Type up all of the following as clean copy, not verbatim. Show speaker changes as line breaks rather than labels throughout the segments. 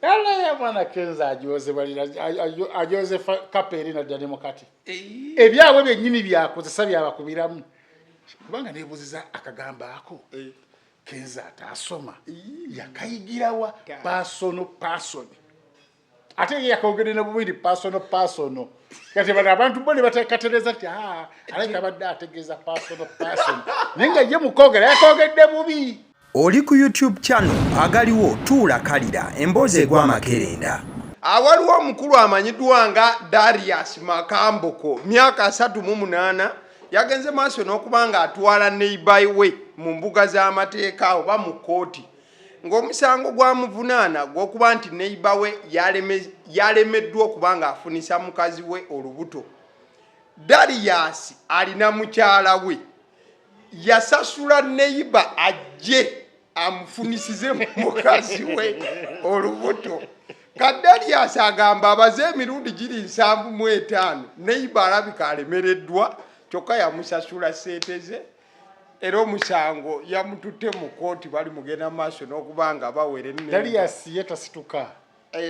Kale mwana Kenzo ajoze balira ajoze kapa eri nadda ne mukati. Ebyabwe byennyini byakozesa byabakubiramu. Kubanga nebuziza akagambo ako. Kenzo ataasoma yakayigirawa personal person. Ate ye yakogedde ne bubiri personal personal. Kati bano abantu bo ne batakatereza nti ah alabika abadde ategeeza personal person. Naye nga ye mukogera yakogedde bubi.
Oli ku YouTube channel agaliwo tuula kalira emboozi egwa amakerenda.
Awaliwo omukulu amanyiddwa nga Darius Makamboko myaka 38 yagenze maaso n'okuba nga atwala neighbor we mu mbuga z'amateeka oba mu kkooti ng'omusango gwamuvunaana gw'okuba nti neighbor we yalemeddwa okuba nga afunisa mukazi we olubuto. Darius alina mukyala we yasasula neighbor ajje amufunisize mukazi we olubuto. Kadarius agamba abaze emirundi giri 75 neighbor alabika alemereddwa kyokka yamusasula ssente ze era omusango yamututte mu kkooti bali mugenda maaso n'okuba nga bawera.
Darius ye tasituka.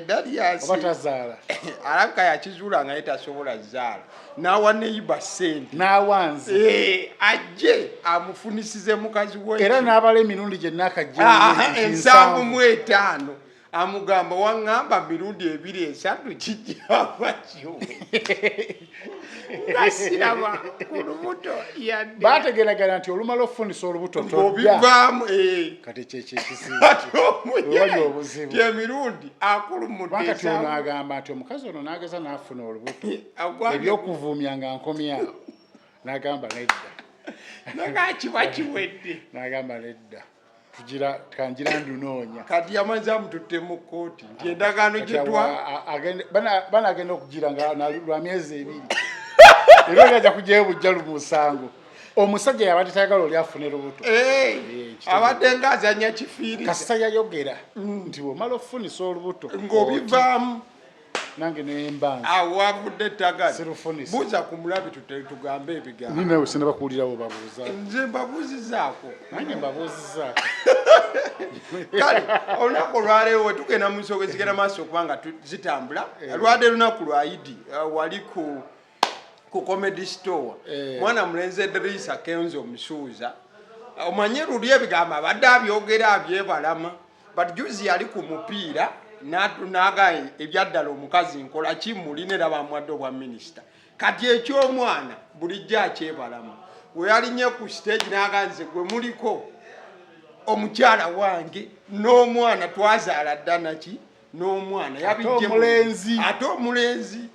Darius
oba tazaala.
Alabika yakizuula nga ye tasobola zaala n'awa neighbor ssente.
N'awanze.
Ajje amufunisize mukazi we.
Era n'abala emirundi gye nakajja.
75 amugamba waŋŋamba mirundi ebiri esatu kijjaba kiwe nga siraba ku lubuto yadde.
Bategeragana nti olumala okufunisa olubuto todda.
Ng'obivaamu.
Kati kyekyekisibu.
Kati omuye
Wali obuzibu.
Ti emirundi akulumudde
Kubanga kati ono
70.
agamba nti omukazi ono n'ageza n'afuna olubuto ebyokuvuumya nga nkomyawo n'agamba nedda.
Naga kiba kiwedde.
N'agamba nedda, tugira kangira ndunoonya.
Kati yamaze amututte mu kkooti nti endagaano
Kati
gyetwa
banagenda okugira nga lwa myezi 2 era oli ajja kugyayo bujja lumusango omusajja yabadde tayagala oli afune lubuto.
Abadde ng'azanya kifiiriza.
Kasita yayogera nti bw'omala okufunisa olubuto
ng'obivaamu
nange nembanza.
Awo wavudde ettagala.
Sirufunisa.
Buuza ku mulabi tugambe ebigambo.
Ninawe sinaba kuwulirawo babuuza.
Nze mbabuuzizaako.
Nange mbabuuzizaako.
Kale olunaku olwaleero we tugenda mu nsonga ezigenda maaso okuba nga zitambula. Lwadde lunaku lwa Idi, wali ku Comedy Store. Mwana mulenzi Edrisa Kenzo Omusuuza omanye luli ebigambo abadde abyogera abyebalama, but juzi yali ku mupiira n'aga ebyaddala omukazi nkola ki mulina era bamuwadde obwa minisita. Kati eky'omwana bulijjo akyebalama we yalinye ku stage n'aga nze gwe muliko omukyala wange n'omwana twazaala dda naki n'omwana yabijje
omulenzi.
Ate omulenzi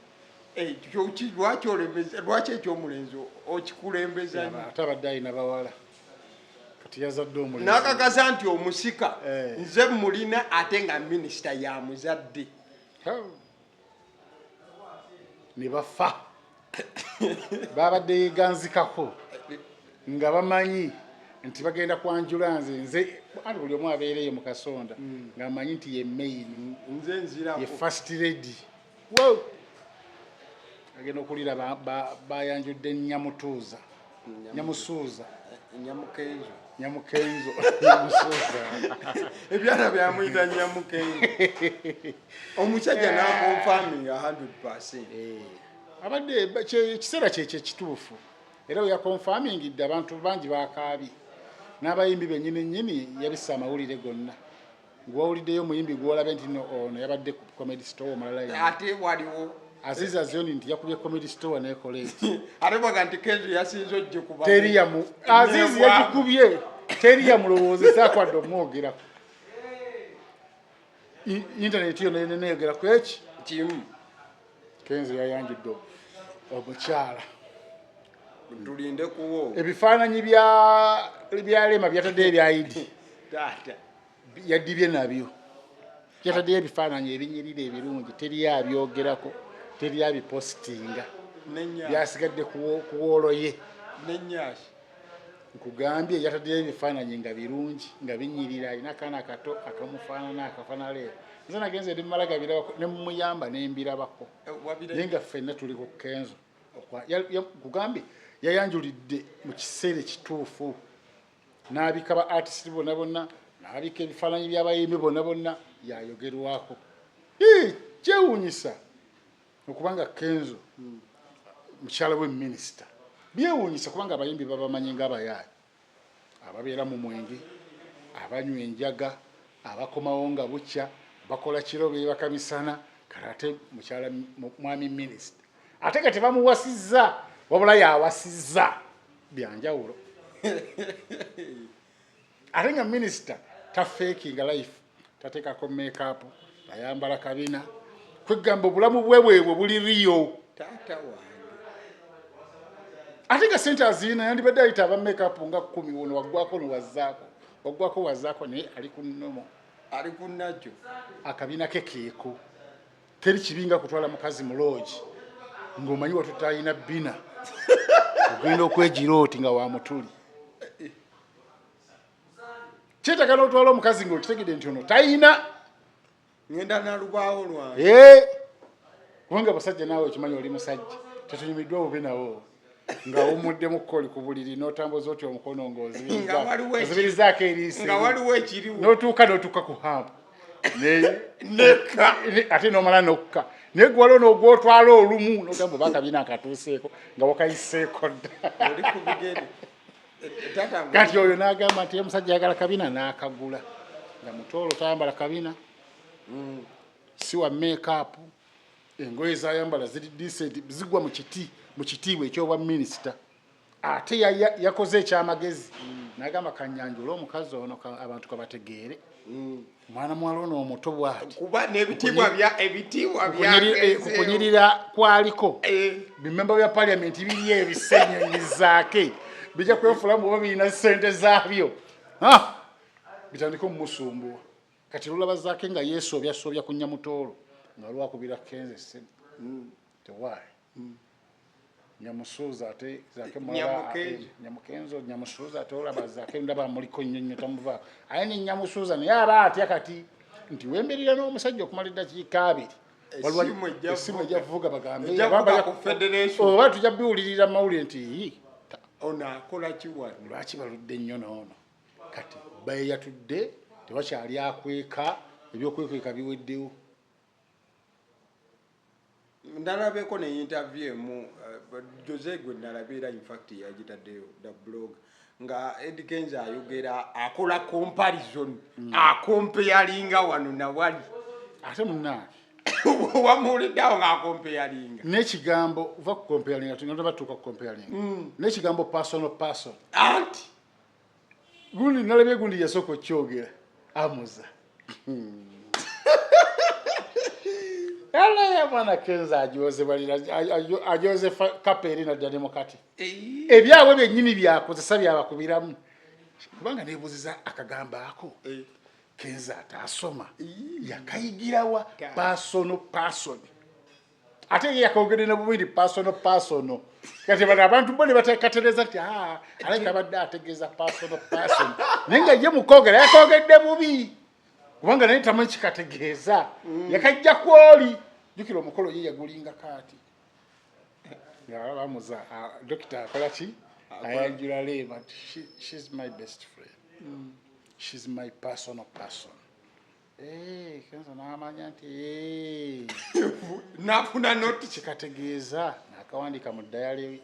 lwaki olemeza, lwaki ekyomulenzi okikulembeza nnyo?
Ate abadde alina bawala kati yazadde omulenzi.
N'akakasa nti omusika nze mulina ate nga minisita yamuzadde.
Ne bafa babadde yeganzikako nga bamanyi nti bagenda kwanjula nze nze anti buli omu abeereyo mu kasonda ng'amanyi nti ye main
nze nzirako
ye first lady. Wow! Agenda okulira bayanjudde Nyamutuuza, Nyamusuuza.
Nyamukenzo.
Nyamukenzo, Nyamusuuza.
Ebyana byamuyita Nyamukenzo omusajja n'aconfirminga 100%.
Abadde ekiseera kyekyo ekituufu era we yaconfirmingidde abantu bangi bakaabye n'abayimbi bennyini nnyini yabisse amawulire gonna gwawuliddeyo omuyimbi gwolabe nti no ono yabadde ku Comedy Store omulala yenna.
Ate waliwo
Aziz Azioni nti yakubye Comedy Store nekola eti.
Ate bwaga nti Kenzo yasinze ogikuba.
Teri yamu Aziz yagikubye teri yamulowoozesa kwadde omwogerako. Internet yonna neyogera ku eki
kimu.
Kenzo yayanjudde omukyala.
Tulinde kuwo.
Ebifaananyi bya Rema byataddeyo ebya Idi.
Taata.
Yadibye nabyo. Yataddeyo ebifaananyi ebinyirira ebirungi teri abyogerako teri abipositinga. Byasigadde ku woolo ye.
N'ennyaasi.
Nkugambye yataddeyo ebifaananyi nga birungi nga binyirira alina akaana kato akamufaanana akafaanana leero. Nze nagenze ndi mmala gabirabako ne mmuyamba ne mbirabako. Naye nga ffenna tuli ku Kenzo. Nkugambye yayanjulidde mu kiseera ekituufu. N'abika ba artist bonna bonna, n'abika ebifaananyi by'abayimbi bonna bonna yayogerwako. Kyewuunyisa okubanga Kenzo mukyala we minisita. Byewuunyisa kubanga abayimbi babamanyi ng'abayaayi ababeera mu mwenge, abanywa enjaga, abakomawo nga bukya, bakola kiro beebaka misana. Kale ate mukyala mwami minisita ate nga tebamuwasizza, wabula yawasizza, byanjawulo. Ate nga minisita tafeekinga life, tateekako makeup, ayambala kabina, kwegamba obulamu bwe bwebwe buli riyo.
Taata wange.
Ate nga sente azirina, yandibadde ayita aba makeup nga 10, wono waggwako nowazzaako, waggwako wazzaako, naye ali ku nnomo.
Ali ku nakyo.
Akabina ke keeko. Teri kibinga kutwala mukazi mu loogi ng'omanyi watutalina bina, ogenda okwegira oti nga wa mutuli. Kyetaaga n'otwala omukazi ng'okitegedde nti ono tayina.
Ngenda nalubaawo lwange.
Kubanga abasajja, naawe okimanyi oli musajja, tetunyumiddwa bubi nawo ng'awummuddemu koli ku buliri n'otambuza otya omukono
Nga waliwo
ng'ozibirizaako eriiso,
nga waliwo ekiriwo.
N'otuuka ku hump.
Neka.
Ate n'omala nokka, naye gwe waliwo n'ogwotwala olumu n'ogamba oba akabina akatuuseeko nga wakayiseeko dda.
Oli ku bigere. Taata
Kati oyo n'agamba nti omusajja ayagala kabina, n'akagula nga mutoolo, tayambala kabina, si wa makeup, engoye zayambala ziri decent, zigwa mu kiti mu kitiibwa ekyobwa minisita. Ate yakoze ekyamagezi n'agamba kanyanjule omukazi ono abantu kabategeere mwana muwala ono omuto bw'ati.
Kuba n'ebitiibwa bya ebitiibwa
Ku kunyirira kwaliko, bimemba bya parliament biri ebisenyonyi zaake bijja kwefulamu oba birina sente zaabyo. Ah! Bitandike omumusumbuwa. Kati lulaba zaake nga yeesoobyasoobya ku Nyamutoolo nga lwakubira Kenzo essimu, tewaayi Nyamusuuza ate zaake mulaba.
Nyamukenzo.
Nyamukenzo, Nyamusuuza, ate olaba zaake ndaba muliko nnyo nnyo, tamuvaako. Aye ne Nyamusuuza naye aba atya kati nti wemberera n'omusajja okumala eddakiika 20.
Essimu ejja
Essimu
kuvuga.
ejja kuvuga bagambe
Ejja
oba
kuvuga ku federation.
Oba tujja biwulirira mu mawulire nti "Ii,
Ono akola ki wano?
Lwaki baludde nnyo n'ono?" Kati bayeyatudde, tebakyali akweka, ebyokwekweka biweddewo.
Ndalabeko ne interview emu, Jose gwe nalabira, in fact yagitaddeyo the blog, nga Eddie Kenzo ayogera, akola comparison, akompeyalinga wano nawali.
Ate munnange,
Wamuwuliddeawo ng'akompeyalinga?
N'ekigambo va ku comparinga, tugenda batuuka ku comparinga n'ekigambo personal person.
Anti
Gundi nalabye, gundi yasooka okyogera, amuza alaya mwana Kenzo ajoze balira, ajoze kapa eri nadda ne mukati. Ebyabwe byennyini byakozesa byabakubiramu, kubanga nebuuziza akagambo ako Kenzo ataasoma yakayigirawa, personal person? Ate ye yakogedde ne bubiri, personal person. Kati bano abantu bo ne batekatereza nti, "Ah, alabika abadde ategeeza personal person," naye nga ye mukwogera yakogedde bubi, kubanga naye tamanyi kikategeeza, yakajja kwoli. Jjukira omukolo ye yagulingako ati nga bamuza dokita akola ki, ayanjula Leema nti, "She's my best friend, she's my personal person." Kenzo n'amanya nti
Nafuna noti.
Kikategeeza n'akawandiika mu diary.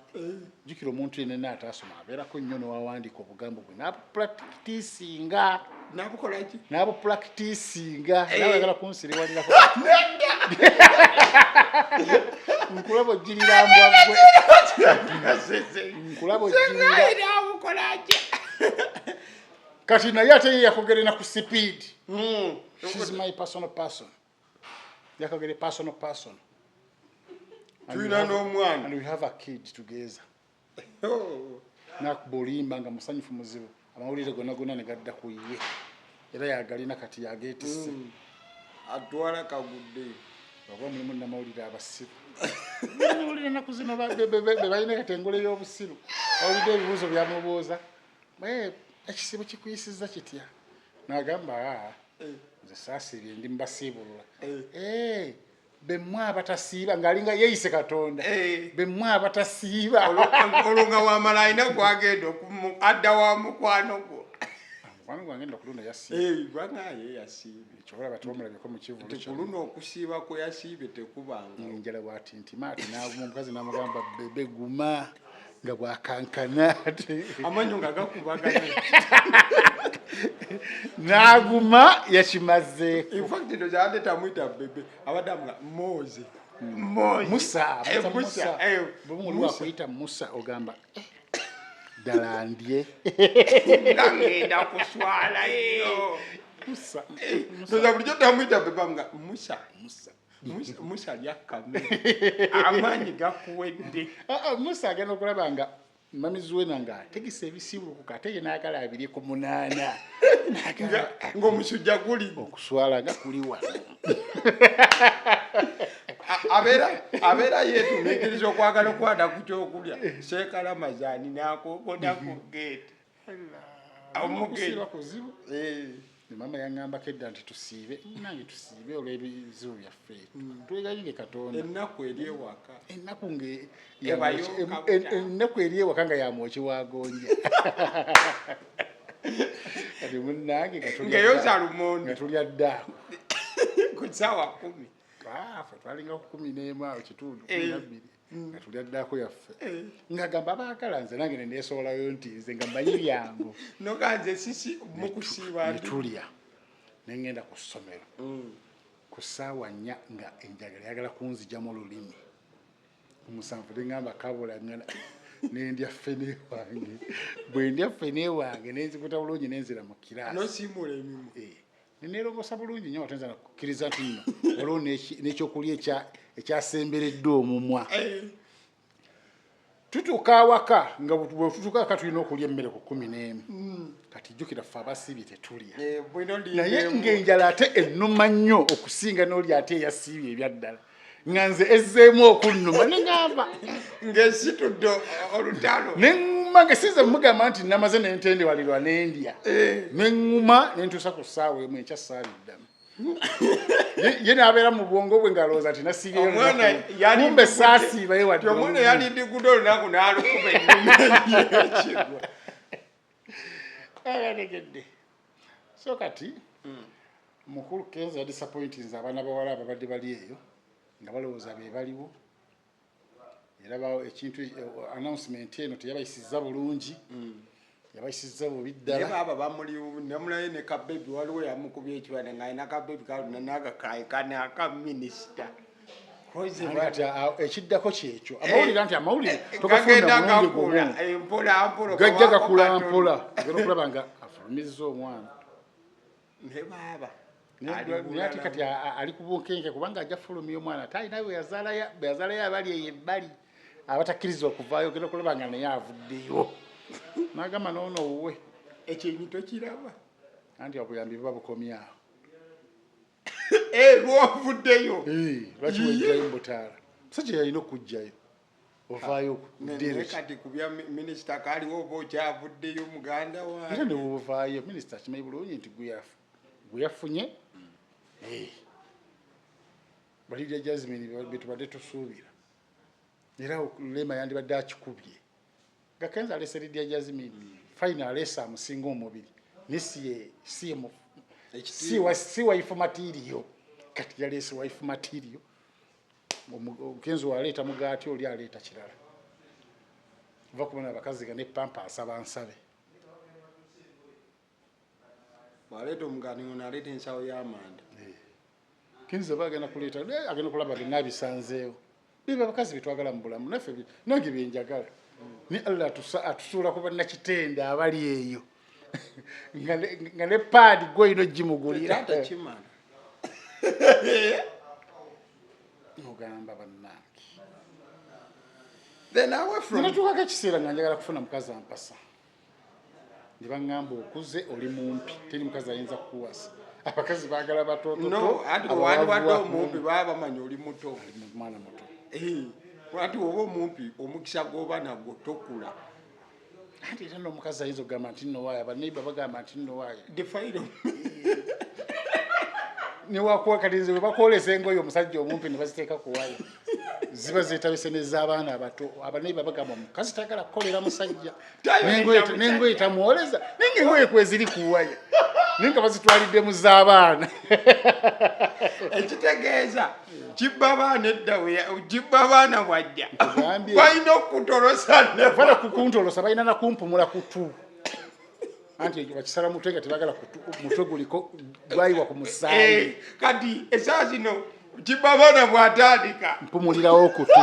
Jjukira omuntu yenna ataasoma abeerako nnyo n'owawandiika obugambo bwe n'abupracticinga.
Nabukola ki?
N'abupracticinga. Nawe kunsiriwalirako, nkulaba ojjirira mbwa gwe, nkulaba ojjirira.
Nabukola ki?
Kati naye ate ye yakogere na ku speed, "She's my personal person." Yakogere personal person. And we
Tulina n'omwana.
And we have a kid together.
Oh.
Nakuba oluyimba nga musanyufu muzibu, amawulire gonna gonna ne gadda ku ye, era yagalina kati yageetisse.
Atwala kagudde.
Oba mulimu namawulire abasiru, namawulire ennaku zino be balina kati engole y'obusiru. Awulidde ebibuuzo byamubuuza, "Eh, ekisibo kikuyisizza kitya?" N'agamba, "Aa, nze saasiibye, ndi mubasiibulula." Eh, bemmwe abatasiiba, ng'alinga yeeyise Katonda. Bemmwe abatasiiba.
Olwo nga wamala alina gwagenda adda wa mukwano gwo.
Mukwano gwange nno ku luno yasiibye.
Eh, banaye yasiibye.
Kyova tewamulabyeko mu kivvulu
Nti ku
kyonna.
luno okusiiba kwe yasiibye tekubanga.
Enjala bw'atintima ati n'aguma, omukazi n'amugamba bebe guma nga bw'akankana ati.
Amannyo nga gakubagana.
N'aguma yakimazeeko.
In fact, ndowooza abadde tamuyita bebe, abadde amuga Moze. Moze.
Musa,
Eh,
Musa,
Musa,
Musa.
eh,
Bwe muwulira
Musa.
akuyita Musa ogamba ddala ndye.
Nga ngenda kuswala nnyo.
Musa.
Ndowooza bulijjo tamuyita bebe amuga Musa.
Musa.
Musa, Musa lya kamere. Amaanyi gakuwedde.
Ah, ah, Musa agenda okulaba nga Mami Zuena nga ategese ebisibukuka ate ye n'agala abiri ku 8.
Ng'omusujja guli.
Okuswala nga kuli wano.
Abeera yeetumiikiriza okwagala okukwata ku kyokulya. Seekala mazaani n'akookona ku ggeeti.
Okusiiba kuzibu. Maama yaŋŋambako edda nti tusiibe, nange tusiibe olw'ebizibu byaffe. Twegayirire Katonda.
Ennaku eri ewaka.
Ennaku nge
Eba y'okabuta.
Ennaku eri ewaka nga ya mwoki wa gonja. Kati munnange nga tulya
Ng'eyoza
dda.
lumonde.
Nga tulya ddaako.
Ku ssaawa 10.
Ah, ffe twalinga ku 11 awo kitundu, 12. Nga tulya ddaako yaffe. Ng'agamba abaagala nze nange ne neesowolayo nti nze nga mmanyi byangu.
Noga nze sisi mukusiiba
Ne
ndi.
tulya. Ne ŋŋenda ku ssomero. Ku ssaawa 4 nga enjagala eyagala kunzigyamu olulimi. Ku 7 ne ŋŋamba kabula ŋŋana ne ndya ffene wange. Bwe ndya ffene wange ne nzikuta bulungi ne nzira mu kiraasi.
N'osiimuula emimwa.
Ne neerongoosa bulungi nnyo ate nza nakukkiriza nti nno waliwo n'ekyokulya ekyasembereddwa omumwa. Tutuuka awaka nga bwe tutuuka awaka tulina okulya emmere ku 11. Kati jjukira ffe abasiibye tetulya.
Bwino ndi
Naye
emu.
ng'enjala ate ennuma nnyo okusinga n'oli ate eyasiibye ebyaddala. Nga nze ezzeemu okunnuma ne ŋŋamba.
Ng'esitudde olutalo.
Ne ŋŋuma nga sinze mugamba nti namaze ne ntendewalirwa ne ndya. Ne ŋŋuma ne ntuusa ku ssaawa 1 enkya saaliddamu. Ye n'abeera mu bwongo bwe ng'alowooza nti nasiibyeyo
Omwana
olunaku.
yali
Kumbe
ndigudde.
saasiibayo wadde
Omwana
olumu.
yali ndigudde olunaku n'alukuba ennyuma y'ekigwa.
Abategedde. So kati, mukulu Kenzo yadisappointinze abaana bawala ababadde bali eyo nga balowooza be baliwo. Era ekintu, announcement eno teyabayisizza bulungi. Yabayisizza bubi ddala.
Naye baaba bamuli, namulayo ne kabebi, waliwo yamukubye ekifaananyi ng'alina kabebi kaluna n'akakaayikana aka minisita. Kozi
Anti kati, ekiddako kyekyo. Amawulire anti amawulire
gagenda
togafuna mulundi
gakula,
gumu.
Mpola mpola,
Gajja
kabaako
gakula
katono.
mpola. Ogenda okulaba nga afulumizza omwana.
Ne baaba.
Naye
Ali
naye ate
bulala.
kati ali ku bunkenke kubanga ajja fulumya omwana. Ate alina bwe yazalayo abali eyo ebbali abatakkirizibwa okuvaayo, ogenda okulaba nga naye avuddeyo. N'agamba n'ono owuwe.
Ekyenyi tokiraba.
Anti obuyambi buba bukomye awo.
Lwovuddeyo.
Lwaki wejjayo mu butaala? Musajja yalina okuggyayo. Ovaayo okuddeero
Naye
ki?
kati ku bya minisita kaaliwo oba okyavuddeyo muganda wange.
Era ne bw'ovaayo, minisita akimanyi bulungi nti gwe yafunye. Balirya Jasmine bye tubadde tusuubira. Era Rema yandibadde akikubye. Nga Kenzo aleese Lydia Jasmine, fine aleese amusinga omubiri. Naye si ye mu-, si wa-, si wife material. Kati yaleese wife material. Kenzo aleeta mugaati, oli aleeta kirala. Ova kubona abakazi nga ne pampa asaba nsabe.
Bw'aleeta omugaati ngono aleeta ensawo y'amanda.
Kenzo aba agenda kuleeta, agenda kulaba byonna abisanzeewo. Biba abakazi be twagala mu bulamu, naffe nange bye njagala. Ni Allah atusuula ku bannakitende abali eyo. Nga ne paadi gwe olina ogimugulira.
Taata kimala.
Ogamba bannange.
Then away from
Natuukako ekiseera nga njagala kufuna mukazi ampasa. Ne baŋŋamba okuze oli mumpi, teri mukazi ayinza kukuwasa. Abakazi baagala batoototo.
No, anti
abawavu
wandibadde
wa-
omumpi baba bamanyi oli muto.
Oli mwana muto.
Anti oba omumpi omukisa gw'oba nagwo tokula.
Anti era n'omukazi ayinza okugamba nti nno waaya, banneighbor bagamba nti nno waaya.
Define.
Ne wakuwa kati nze bwe bakwolesa engoye omusajja omumpi ne baziteeka ku waya. Ziba zeetabise n'ez'abaana abato. Abanaye babagamba omukazi tayagala kukolera musajja.
Tayoleza musajja.
N'engoye tamwoleza, naye ng'engoye kweziri kuwaya, naye nga bazitwalidde mu z'abaana.
Ekitegeeza kibba baana edda, kibba baana bwajja.
Nkugambye.
Balina okukutolosa ne
Bala kukuntolosa, balina nakumpumula kutu, anti bakisala mutwe nga tebagala kutu, mutwe guliko gwayiwa ku musaayi.
Eh, kati esaawa zino kibba baana bw'atandika
Mpumulirawo kutu.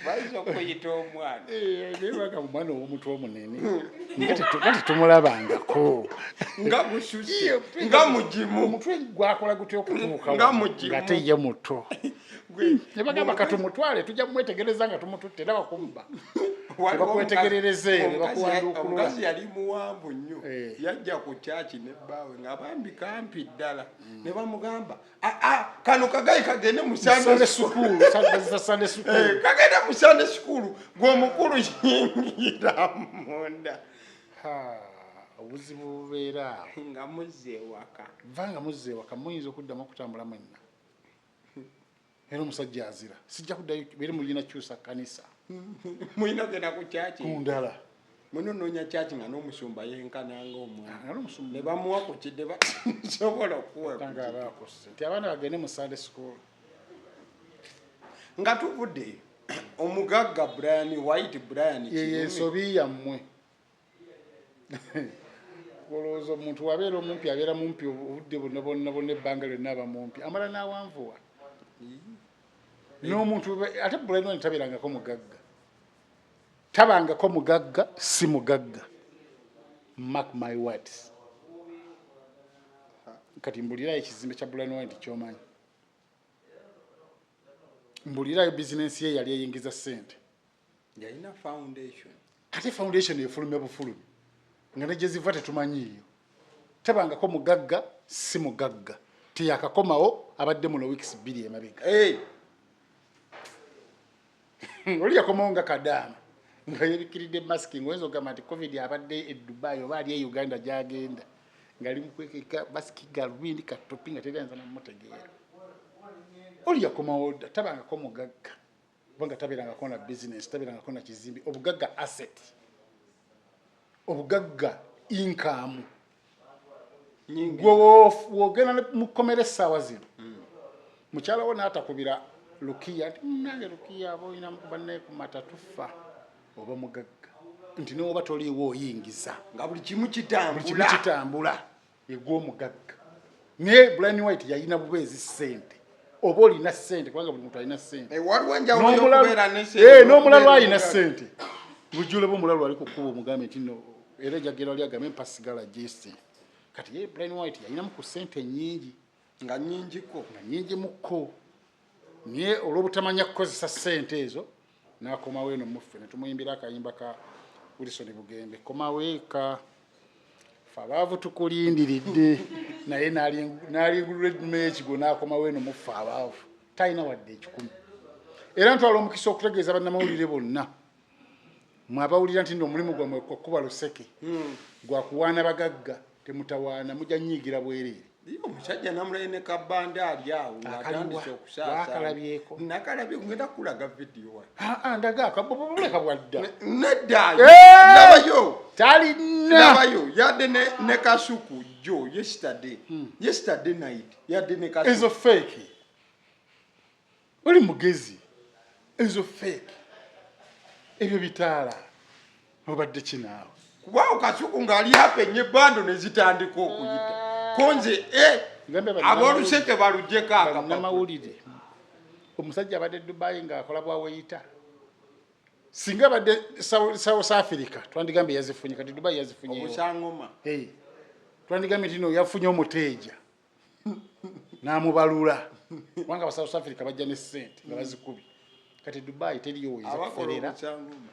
Bayinza okuyita omwana.
Eh, naye baga omwana ow'omutwe omunene nga tetumulabangako.
Nga gususse, nga mugimu.
Omutwe gwakola gutya okutuuka
Nga
wano,
mugimu.
ng'ate ye muto? Ne bagamba katumutwale, tujja mumwetegereza nga tumututte, era bakumba tebakwetegerereza eyo, ne bakuwanduukulula.
Omukazi yali muwanvu nnyo.
Eh.
Yajja ku kyaki ne bbaawe nga bambi kampi ddala, ne bamugamba, "Ah, ah, kano kagayi kagende mu
Sunday
Sunday
school, bazita Sunday school.
Eh, kagende mu Sunday school, gwe omukulu yingira munda."
Ha, obuzibu bubeera awo.
Nga muzza ewaka.
Vanga muzza ewaka, muyinza okuddamu okutambula mwenna, era omusajja azira, sijja kuddayo, beere mulina kyusa kanisa.
Mulina genda ku kyaki.
Ku ndala.
Munonoonya kyaki nga n'omusumba yenkananga omwana.
Nga n'omusumba.
Ne bamuwa ku kidde, basobola okuwa ku
Tanga
kidde.
aba akosse nti abaana bagende mu Sunday school.
Nga tuvudde omugagga Brian White, Brian
Yeyo
Kirumi.
Ensobi yammwe, olowooza omuntu wabeera omumpi abeera mumpi obudde bwonna bwonna bwonna, ebbanga lyonna aba mumpi, amala n'awanvuwa n'omuntu. Ate Brian White tabeerangako mugagga, tabangako mugagga, si mugagga, mark my words. Kati mbulirayo ekizimbe kya Brian White kyomanyi, mbulirayo bizinensi ye yali eyingiza ssente.
Yalina foundation.
Ate foundation efulumya bufulumi nga ne gyeziva tetumanyiiyo. Tabangako mugagga, si mugagga, teyakakomawo, abadde muno weeks 2 emabega.
Hey,
Oli yakomawo nga kadaama nga yebikiridde masiki, ngaoyinza okugamba nti COVID abadde e Dubai oba ali e Uganda gyagenda, ngaali mukwekeka masiki, galubindi, katopi, nga teryanza namutegeera. Oli yakomawo dda, tabangako mugagga kubanga tabeerangako na bizinesi, tabeerangako na kizimbe. Obugagga asset, obugagga income.
Nyingi.
Gwe wogenda mu kkomera essaawa zino, mukyala wo n'atakubira Lukiya nti, "Nange Lukiya aba olina bannaye ku mata tufa," oba mugagga nti newoba toliiwo oyingiza.
Nga buli kimu
Buli kimu
kitambula.
Kitambula, egwa omugagga. Naye Brian White yalina bubeezi ssente, oba olina ssente, kubanga buli muntu alina ssente.
Eh, waliwo enjawulo
N'omulalu
y'okubeera ne ssente
Eh, n'omulalu
n'okubeera
alina
omugagga.
ssente, lujjulebo omulalu ali ku kkuba omugambe nti no era ejagera oli agambe mpa sigala jese. Kati ye Brian White yalinamu ku ssente nnyingi.
Nga nnyingiko.
Nga nnyingi mukko, naye olw'obutamanya kukozesa ssente ezo n'akomawo eno muffe ne tumuyimbira akayimba ka Wilson Bugembe, "Komawo eka, fe abaavu tukulindiridde," naye n'alingulula eddume y'ekigo n'akomawo eno muffe abaavu, talina wadde 100. Era ntwala omukisa okutegeeza bannamawulire bonna mwe abawulira nti nno omulimu gwammwe kwakuba luseke, gwakuwaana bagagga, temutawaana, mujja nyiigira bwereere.
Ye omusajja namulaye ne kabanda ali awo ng'atandise okusaasa.
Wakalabyeko?
Nakalabye, ngenda kulaga vidiyo wa.
Aa, ndaga akabobuleka bwadda.
Nedda.
Eh!
Labayo.
Talina.
Labayo, yadde ne kasuku jo yesterday, yesterday night yadde ne kasuku.
Ezo fake, oli mugezi, ezo fake, ebyo bitaala, obadde kinaawe.
Kubaawo kasuku ng'ali hapenye bando ne zitandika okuyita konze, eh,
Ngambe
ab'oluseke baluggyeko akapapula.
Bannamawulire, omusajja abadde Dubai ng'akola bwaweyita, singa abadde South Africa twandigambye yazifunye, kati Dubai yazifunyewo.
Obusangoma.
Hey, twandigambye nti no yafunye omuteeja n'amubalula, kubanga aba South Africa bajja ne ssente nga bazikubye. Kati Dubai teriyo woyinza
Abakola
kuferera.
obusangoma.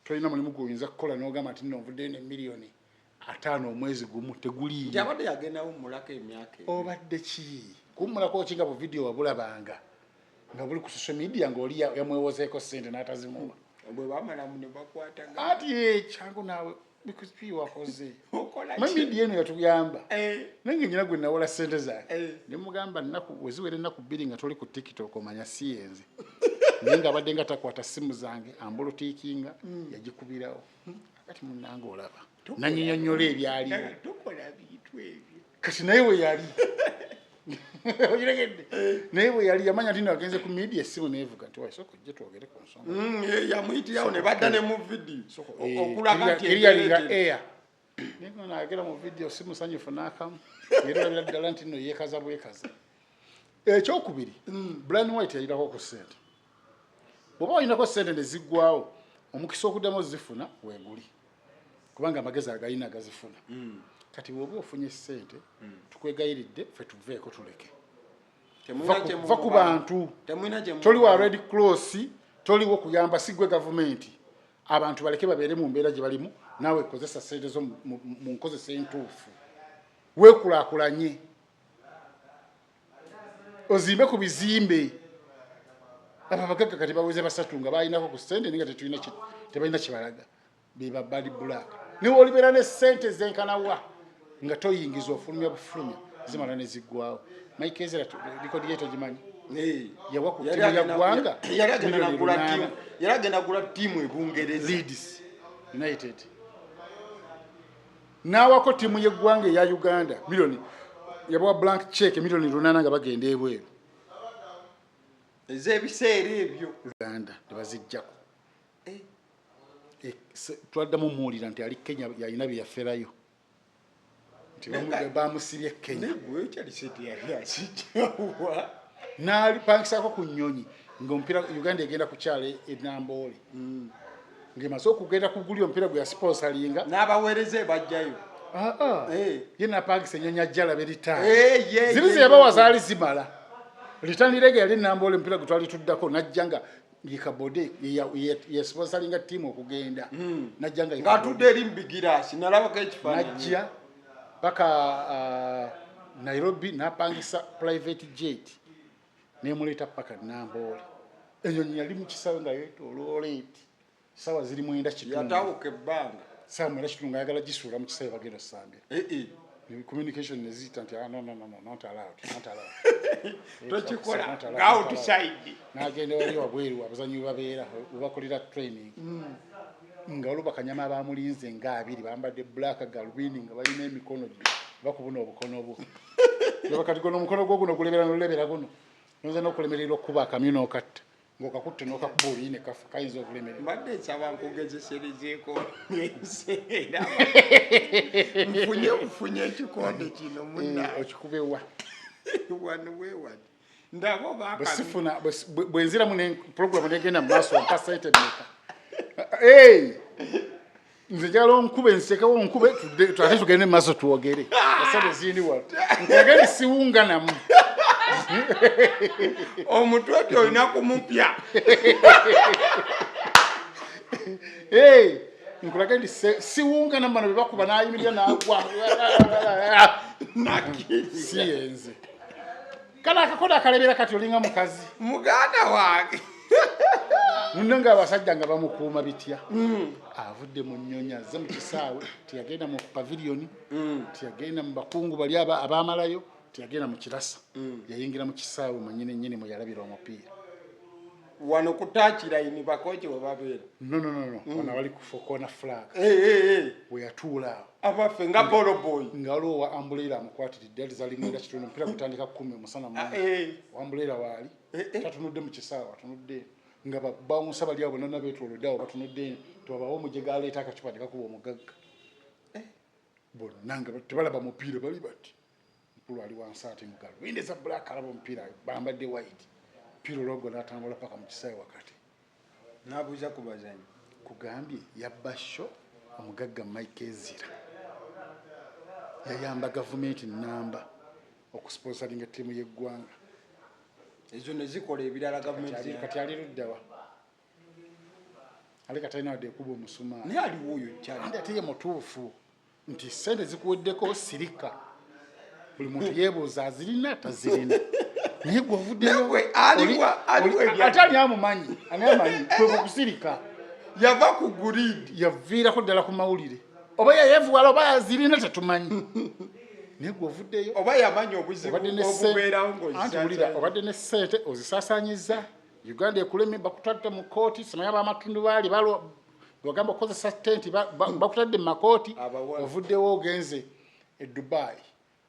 Tolina mulimu gwoyinza kukola n'ogamba nti nno nvuddeyo ne miliyoni 50 omwezi gumu,
Nti
teguliiyo.
Abadde yagenda wummulako emyaka ebiri.
Obadde ki kuwummulako ki nga buvidiyo wabulabanga nga buli ku social media ng'oli yamwewozeeko ssente n'atazimuwa?
Bwe bamalamu ne bakwataga.
Ati kyangu naawe. Because wakoze
Okola ki?
media eno yatuyamba. Nange nyina gwe nawola sente zange, ne mugamba nnaku weziwera ennaku 2 nga toli ku TikTok, omanya si yenze. Naye nga abadde nga takwata simu zange, ambulutiikinga, yagikubirawo. Kati munnange olaba nanyinyonnyola ebyaliwo.
Tukola bintu ebyo.
Kati naye we yali okiregedde, naye bwe yali yamanya nti nagenze ku media, essimu neevuga nti waisooka ojje twogere ku nsonga.
Yamuyitirawo ne badda ne mu vidiyo okulaga nti
Eriyalinga
embeera
air naye nga nayogera mu vidiyo si musanyufu n'akamu, era olabira ddala nti nno yeekaza bwekaza. Ekyokubiri, Brian White yayinako ku ssente. Bw'oba walinako ssente ne ziggwawo, omukisa okuddamu ozifuna weeguli, kubanga amagezi agayina agazifuna. Kati bw'oba ofunye ssente, tukwegayiridde ffe tuveeko, tuleke.
Temulina
Va ku bantu.
Temulina kye
Toli wa Red Cross, toliwo kuyamba, si gwe gavumenti. Abantu baleke babeere mu mbeera gye balimu. Naawe kozesa ssente zo mu nkozesa entuufu, weekulaakulanye, ozimbe ku bizimbe. Abo abagagga kati baweze basatu nga balinako ku ssente naye nga tebalina kibalaga, beba bad black. Niwe olibeera ne ssente zenkanawa nga toyingiza, ofulumya bufulumya, zimala ne ziggwawo. Mike Ezra, rekodi ye togimanyi? Yawa ku ttiimu ya ggwanga
Yali agenda
miliyoni
nagula
8.
ttiimu, yali agenda gula ttiimu e Bungereza.
Leeds United. N'awako ttiimu y'eggwanga eya Uganda miliyoni, yabawa blank check miliyoni 8 nga bagenda ebweru.
Ez'ebiseera ebyo.
Uganda ne baziggyako. Twaddamu muwulira nti ali Kenya, yalina bye yaferayo, nti bamusibye Kenya.
Negwe kyali sente yali azijjawa?
N'alipangisako ku nnyonyi ng'omupiira Uganda egenda kukyala e Namboole, ng'emaze okugenda kuguli omupiira gwe yasponsalinga.
N'abaweereza ebajjayo.
Ye napangisa ennyonyi ajja alabe return. Ziri ze yabawa zaali zimala return leg. Yali Namboole, omupiira gwe twali tuddako, najja nga yekabode yasponsalinga ttiimu okugenda, najja nga
Ng'atudde eri mu bigiraasi, nalabako ekifaananyi.
Najja paka Nairobi, napangisa private jet nemuleeta paka Namboole. Enyonyi yali mu kisaawe nga yetoloola eti, sawa ziri 9:15.
Yatawuka ebbanga.
Sawa 9:15, ayagala gisuula mu kisaawe bagenda osambira. Communication neziyita nti, "Ah, no, no, no, no, not allowed, not allowed."
Tokikola.
Not allowed,
Nga
not allowed.
outside.
N'agenda wali wabweru abazanyi we babeera, webakolera training, nga waliwo bakanyama abamulinze nga abiri, bambadde black galwini, nga balina emikono bakubuna obukono bwo. Laba kati guno omukono gwo guno gulebera nolebera guno, oyinza n'okulemererwa okukuba akamyu n'okatta ng'okakutte n'okakuba oluyine kafa, kayinza okulemererwa.
Mbadde nsaba nkugezeserezeeko enseera, nfunye bufunye ekikonde kino munna.
Okikubewa?
Wano weewali ndaba oba
Bwe sifuna bwe nziramu ne program negenda mu maaso, mpa sente mmeka? Hey! Nze njagala onkube, nsekewo onkube, ate tugende mu maaso twogere. Esente zindi wano, nkwogere siwunga namu.
Omutwe ti olina kumupya.
Hey! Nkulage nti siwunga namu. Bano bebakuba n'ayimirira n'agwa.
Nakkiriza.
Si yenze. Kale akakono akalebera kati olinga mukazi.
Muganda wange.
Munne nga abasajja nga bamukuuma bitya. Avudde mu nnyonyi, azze mu kisaawe, teyagenda mu pavilion, teyagenda mu bakungu bali abaamalayo, teyagenda mu kirasa, yayingira mu kisaawe mwenyini nyini mwe yalabira omupiira.
Wano ku touchline bakoki we babeera?
No, no, no, no, wano awali ku corner flag. We yatuula awo.
Abaffe, nga ball boy.
Nga waliwo wa umbrella amukwatiridde, ati zali 9:15, omupiira gutandika 10, omusana mungi. Wa umbrella waali. Tatunudde mu kisaawe, atunudde nga babawunsa bali awo bonna beetolodde awo, batunudde tewabawo omujega aleeta akacupa ne kakuba omugagga. Bonna nga tebalaba mupiira, bali bati. Mukulu ali wansi ate mugalo windeza black alaba omupiira, bambadde white. Mupiira olwagwa n'atambula paka mu kisaawe wakati.
N'abuuza ku bazanyi.
Kugambye yabba show. Omugagga Mike Ezira yayamba gavumenti namba okusponsalinga ttiimu y'eggwanga.
Ezo ne zikola ebirala gavumenti.
Kati ali luddawa? Ali katalina wadde ekuba omusumaali.
Naye aliwo oyo kyali.
Andi ate ye mutuufu nti sente zikuweddeko, sirika. Buli muntu yeebuuza azirina tazirina, naye gwe ovuddeyo.
Naye aliwa
Ate ani amumanyi? Ani amanyi? Kwe kukusirika.
Yava ku grid.
Yaviirako ddala ku mawulire. Oba yayevuwala oba yazirina tetumanyi, naye gwe ovuddeyo.
Oba yamanya obuzibu obubeerawo.
Anti wulira, obadde ne ssente ozisaasaanyiza Uganda ekuleme, bakutadde mu kooti, simanya bamatundu baali bagamba okukozesa tenti, bakutadde mu makooti, ovuddewo ogenze e Dubai.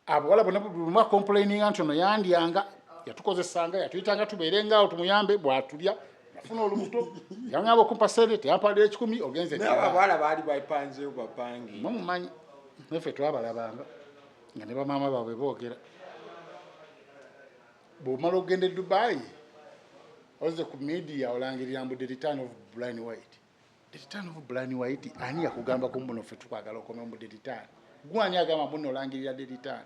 Abawala bonna buli complaininga nti ono yandyanga, yatukozesanga, yatuyitanga tubeere ngaawo tumuyambe, bwatulya nafuna olubuto, yaŋŋamba okumpa sente teyampadde 100, ogenze.
Abawala baali bapanzeyo bapange.
Mwe mumanyi naffe twabalabanga nga ne bamaama baabwe boogera. Bw'omala okugenda e Dubai, oze ku media olangirira mbu the return of Brian White, the return of Brian White. Ani yakugambako mbuno ffe tukwagala okome mbu the return? Gwani agamba mbuno olangirira the return?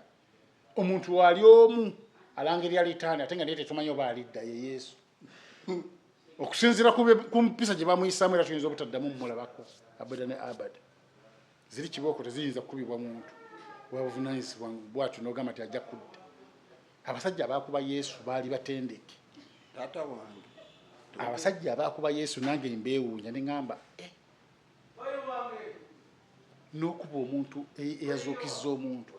Omuntu wali omu alangirira return, ate nga naye tetumanyi oba alidda, ye Yesu. Okusinziira ku mpisa gye bamuyisaamu, era tuyinza obutaddamu mumulabako abada ne abada. Ziri kibooko teziyinza kukubibwa muntu wabuvunanyizibwa bwatyo nogamba nti ajja kudda. Abasajja abakuba Yesu baali batendeke.
Taata wange.
Abasajja abakuba Yesu nange mbeewuunya ne ŋŋamba, "Eh, n'okuba omuntu eyazuukizza omuntu,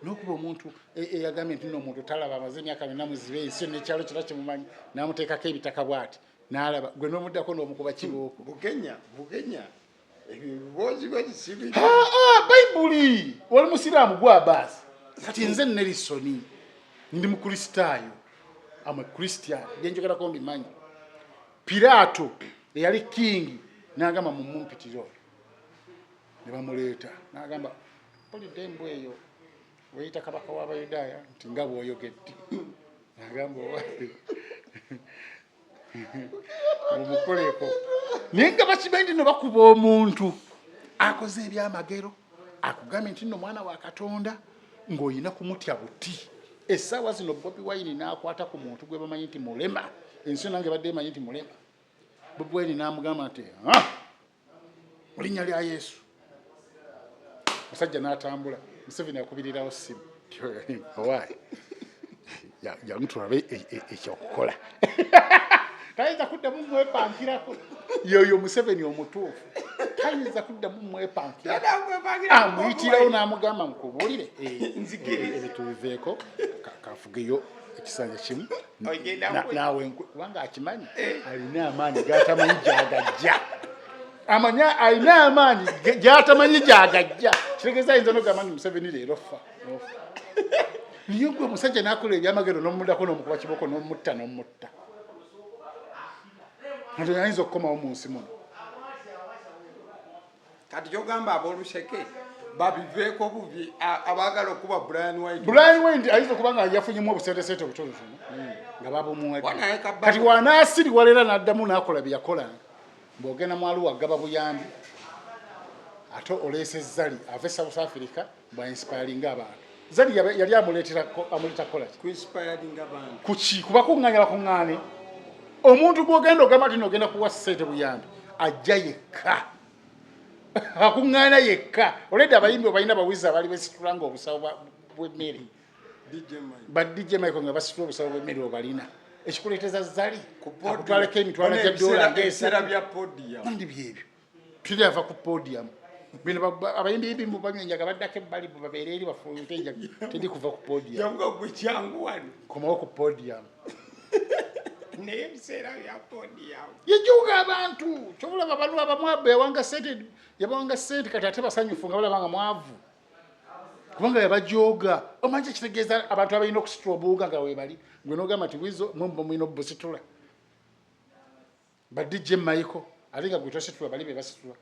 n'okuba omuntu eyagambye nti nno omuntu talaba, amaze emyaka 40 muzibe, ensi yonna ekyalo kyonna kimumanyi, n'amuteekako ebitaka bw'ati n'alaba, gwe n'omuddako n'omukuba kibooko."
Bukenya, Bukenya, ebyo ebiboozi bwekisibi.
Bayibuli oli musiraamu gwabaasi. Kati nze Nelisoni ndi mukristaayo, am a Christian, byenjogerako mbimanyi. Piraato eyali kingi n'agamba mumumpitire oyo, ne bamuleeta, n'agamba, "Mpulidde embwa eyo weyita kabaka w'Abayudaaya nti nga bw'oyogedde." N'agamba, "Owaye, mumukoleko." Naye nga bakimanyi nti no bakuba omuntu akoze ebyamagero, akugambye nti nno mwana wa Katonda, ng'olina kumutya buti. Essaawa zino Bobi Wine n'akwata ku muntu gwe bamanyi nti mulema, ensi nange badde emanyi nti mulema, Bobi Wine n'amugamba nti, "Ah, mu linnya lya Yesu," musajja n'atambula. Museveni akubirirawo simu, "Owaayi, jangu tulabe ekyokukola." Tayinza kuddamu mwepankirako. Yoyo Museveni omutuufu tayinza kuddamu mwepankirako. Amuyitirawo n'amugamba, "Nkubuulire,
Nzikiriza.
Ebyo tubiveeko, kafugeyo ekisanja kimu."
Ogenda
Naawe kubanga akimanyi alina amaanyi gatamanyi gyagajja, amanya alina amaanyi gyatamanyi gyagajja. Kitegeeza ayinza nogamba nti, "Museveni leero fa nofa." Naye gwe omusajja nakola ebyamagero nomudako nomukuba kiboko nomutta nomutta, nti ayinza okukomawo mu nsi muno?
Kati kyogamba ab'oluseke babiveeko bubi, abaagala okuba Brian White.
Brian White ayinza okuba nga yafunyemu obusentesente obutonotono nga babumuwadde.
Wanaye kabba-
Kati wanaasiriwala era n'addamu n'akola bye yakolanga, bw'ogenda mwaluwa gaba buyambi, ate oleese Zali ava e South Africa bwainspiringa abantu. Zali yali amuleeta kukola ki?
Kuinspiringa abantu.
Kuki? Kubakuŋŋaanya bakuŋŋaane. Omuntu gw'ogenda ogamba nti nogenda kuwa ssente buyambi, ajja yekka, akuŋŋaana yekka. Olwedde abayimbi obalina bawizi abaali besitula nga obusawo bw'emmere.
DJ Mike.
Ba DJ Michael nga basitula obusawo bw'emmere, obalina ekikuleeteza Zali
Ku podium.
akutwaleko emitwalo
Bona
gya dola
ebiseera
ng'esatu.
bya podium.
Andi byebyo tuli ava ku podium. Bino abayimbi mu banywa enjaga baddako ebbali, bwe babeera eri bafuuyute enjaga, teri kuva ku podium.
Yavuga gwe kyangu wano.
Komawo ku podium.
Naye ebiseera bya podium.
Yejuga abantu kyobulaba bano abamu yawanga sente, yabawanga sente, kati ate basanyufu nga balaba nga mwavu kubanga yabajoga. Omanyi kitegeeza abantu abalina okusitula obuwunga nga webali, gwe nogamba nti wizo mwe mulina obusitula, ba DJ Michael, ate nga gwe tositula, bali be basitula.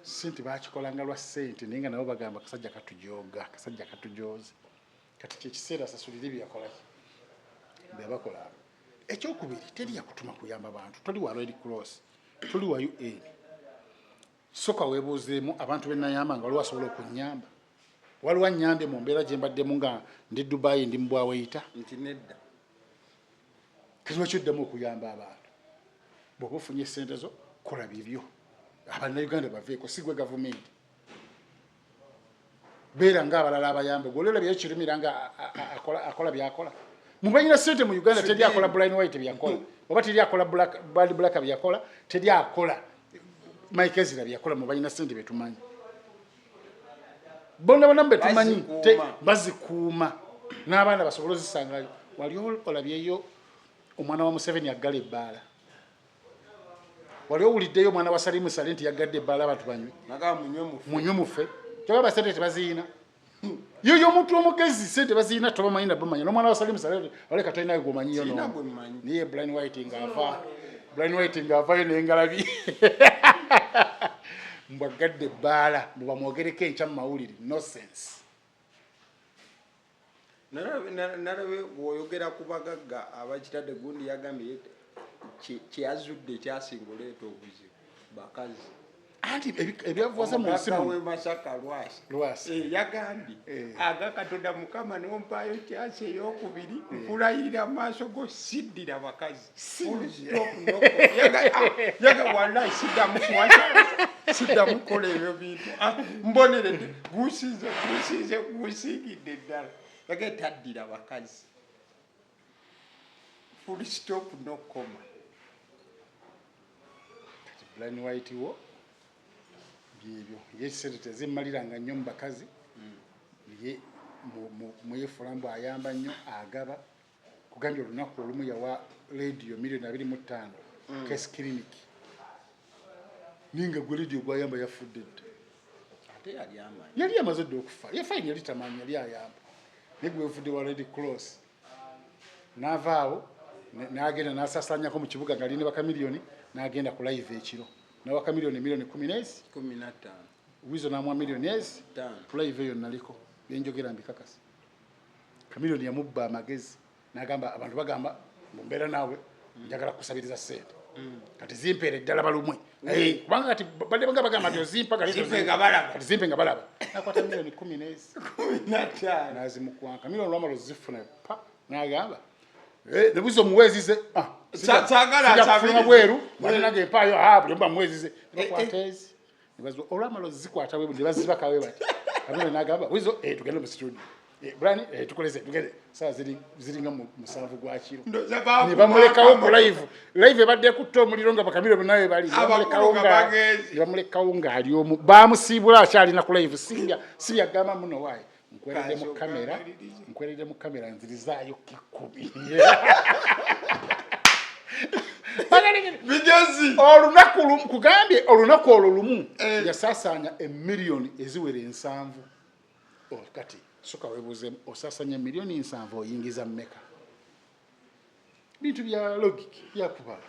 Si nti bakikolanga lwa ssente, naye nga nabo bagamba kasajja katujoga, kasajja katujoze. Kati kyekiseera asasulire byeyakolaki, byebakolanga. Ekyokubiri, teri yakutuma kuyamba bantu. Toli wa Red Cross, toli wa UN. Soka weebuuzeemu abantu benayamba nga waliwo asobola okunyamba, waliwo anyambye mu mbeera gye mbaddemu nga ndi Dubai, ndi mu bwaweyita?
Nti nedda.
Kati lwaki oddamu okuyamba abantu? Bw'oba ofunye sente zo, kola bibyo, Abannayuganda baveeko, si gwe gavumenti. Beera ngaabalala abayambe. Gwe olabyeyo Kirumira nga akola byakola mubalina sente mu Uganda? Teri akola Brian White byakola, oba teri akola Bad Black byakola, teri akola Mike Ezra byakola mu balina sente betumanyi. Bonna bonna betumanyi bazikuuma n'abaana basobole ozisangayo. Wali olabyeyo omwana wa Museveni aggala ebbaala? Wali owuliddeyo omwana wa Salimu Sale nti yaggadde ebbaala abantu banywe? Munywe mufe. Kyobaba sente tebaziyina. Yoyo omuntu omugezi sente baziyina, tobamanyi nabamanya. N'omwana wa Salimu Sale oleka tolinayo gwomanyiyo. Niye Brian White ng'ava, Brian White ng'avayo n'engalabi mbwagadde ebbaala mbu bamwogereko enkya mu mawulire. No sense.
Nalabe bw'oyogera ku bagagga abakitadde gundi, yagambye kyeyazudde ekyasinga oleeta obuzibu bakazi.
Anti ebyavuwaza mu nsi muno.
Masaka Lwasa.
Lwasa.
Yagambye aga Katonda Mukama nompaayo kyasi eyokubiri, nkulayirira mu maaso go, siddira bakazi. Full stop, no. Yaga wallahi siddamu kuwasa, siddamu kukola ebyo bintu. Mboneredde, gusinze gusinze gusiigidde ddala. Yaga taddira bakazi, full stop, no comma.
Kati Brian White wo byebyo, ye sente tezimmaliranga nnyo mu bakazi. Ye mwefula mbu ayamba nnyo, agaba. Kugambye olunaku olumu yawa Radio miliyoni 25 Case Clinic, ninga gwe Radio gwayamba yafudde dda.
Ate yali amanyi.
Yali amaze dda okufa. Ye fine, yali tamanyi, yali ayamba, naye gwefudde wa Red Cross. N'avaawo n'agenda n'asasanyako mu kibuga nga alina bakamiliyoni, n'agenda ku live ekiro nawa Kamiliyoni miliyoni 10 nezi
15.
Wizo n'amuwa miliyoni ezi.
5.
Ku live eyo naliko, byenjogera mbikakasa. Kamiliyoni yamubba amagezi n'agamba abantu bagamba mumbeera naawe njagala kusabiriza ssente, kati zimpeere ddala balumwe. Kubanga kati badde nga bagamba nti ozimpa, kati
Zimpe nga balaba.
Kati zimpe nga balaba. Nakwata miliyoni 10 nezi
15.
Nazimukwanga. Miliyoni olwamala ozifuna pa n'agamba, "Eh, nebuza omuweezize." Ah,
Saagala
sijja kufuluma
asabirize.
bweru bate nange empaayo. Ah, buli omu bamuweezize. Nebakwata ezi olwamala ozikwata bwe ne bazibaka bwe bati. Kamiliyoni n'agamba Wizo, "Tugende mu studio. Brian, tukoleze tugende." Saa ziri ziringa mu 7 gwa kiro.
Ndoza
Ne bamulekawo ku live. Live ebadde ekutta omuliro nga bakamiro bonna bali. Ne
Abakulu
bamulekawo
nga bagenze.
Ne bamulekawo ng'ali omu, bamusiibula akyalina ku live. Sibya sibyagamba muno waayi nkweredde mu
Kasooka
kamera.
amalirize.
Nkweredde mu kamera, nzirizaayo kikumi.
Bigezi.
Olunaku lumu, kugambye olunaku olwo lumu, yasaasaanya emiliyoni eziwera 70. Kati soka weebuuzeemu, osaasanya emiliyoni 70 oyingiza mmeka? Bintu bya logic, byakubala.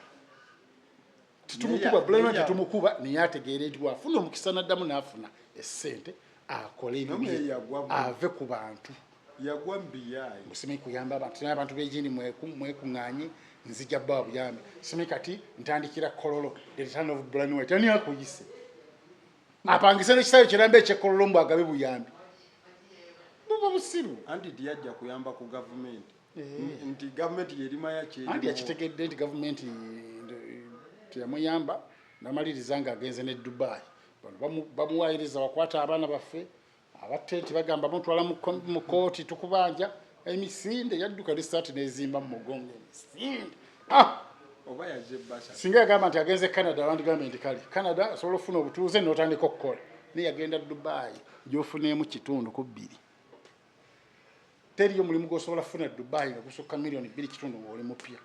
Tetumukuba. Bulema tetumukuba, naye ategeera nti bw'afuna omukisa n'addamu n'afuna essente akole ebibye,
Namwe yagwa
ave ku bantu.
Yagwa mubiyaayi.
Simanyi kuyamba abantu, naye abantu b'egindi mwekuŋŋaanye, nzija bba buyambi. Simanyi kati ntandikira Kololo, the return of Brian White. Ani akuyise apangise n'ekisaawe kiramba ekyekololo mbu agabe buyambi? Buba busiru.
Anti tiyajja kuyamba ku gavumenti, nti gavumenti yerimaya.
Anti yakitegedde nti gavumenti teyamuyamba, namaliriza nga agenze ne Dubai. Bano bamuwayiriza bakwata abaana baffe abatte nti bagamba mutwala mu kooti tukubanja. Emisinde yadduka nesaati nezimba mu mugongo, emisinde. Ah!
Oba yaze basa.
Singa yagamba nti agenze Canada, wandigambye nti kale Canada osobola okufuna obutuuze n'otandika okukola, naye yagenda Dubai gyofuneemu kitundu ku bbiri. Teriyo mulimu gwosobola kufuna Dubai nga gusukka miliyoni 2.5 ng'oli mupya.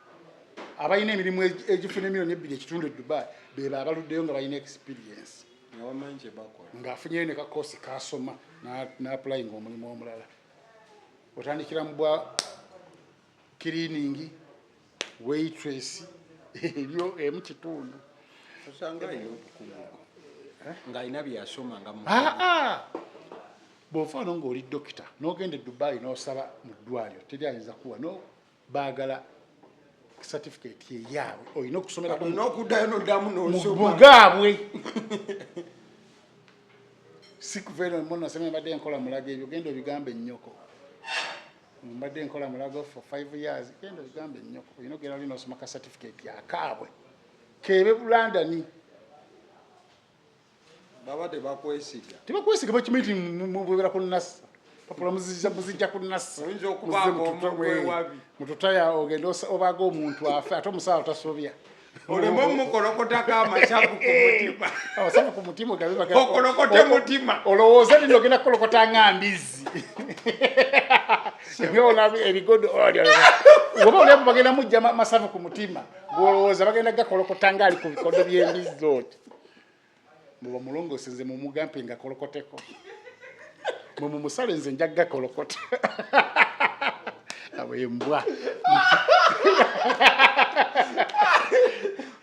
Abalina emirimu egifuna miliyoni 2.5 e Dubai beba abaluddeyo nga balina experience,
nga bamanyi kye bakola,
ng'afunyeyo ne kakoosi kasoma n'applyinga omulimu omulala. Otandikira mu bwa cleaning, waitress, ebyo emu kitundu.
Osanga alina obukugu ng'alina byeyasoma nga
Aa, bw'ofaano ng'oli dokita n'ogenda e Dubai n'osaba mu ddwaliro, teri ayinza kuwa. No baagala certificate eyaabwe, olina okusomerako
olina okuddayo noddamu nosoma.
Mugaabwe. Si kuva eno muno nasema mbadde nkola Mulago, ebyo genda obigambe ennyoko. Mbadde nkola Mulago for 5 years, genda obigambe ennyoko. Olina ogenda oli nosoma ka certificate akaabwe kebe London.
Baba tebakwesiga.
Tebakwesiga, bakimanyi nti mubeera ku nassa papula, muzijja ku nassa.
Oyinza okubaako omugwe wabi.
Mututaya ogenda obaga omuntu afe ate omusawo tasobya.
Oleme omukolokotako amasavu ku mutima.
Amasavu ku mutima ogabe
Okolokote mutima.
Olowooza nno ogenda kukolokota nga mbizzi. Ebyona ebigodo oba oli bagenda mujja masavu ku mutima gwolowooza bagenda gakolokota nga ali ku bikodo by'embizzi oti. Muba mulongose nze mumugampe nga kolokoteko. Mwe mumusale nze nja gakolokota. Abo embwa.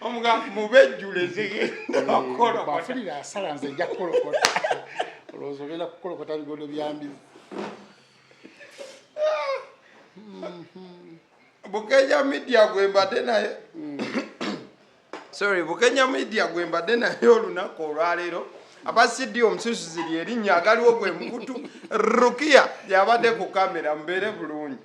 Omuga mubejjule zigenda kukolokota.
Bw'afunira asala nze nja kukolokota. Olowooza ogenda kukolokota bigodo bya mbizzi.
Bukenya Media gwe mbadde naye. Sorry, Bukenya Media gwe mbadde naye olunaku olwaleero. Aba CD omususuzi lyerinnya agaliwo gwe mukutu. Rukia yabadde ku kamera, mubeere bulungi.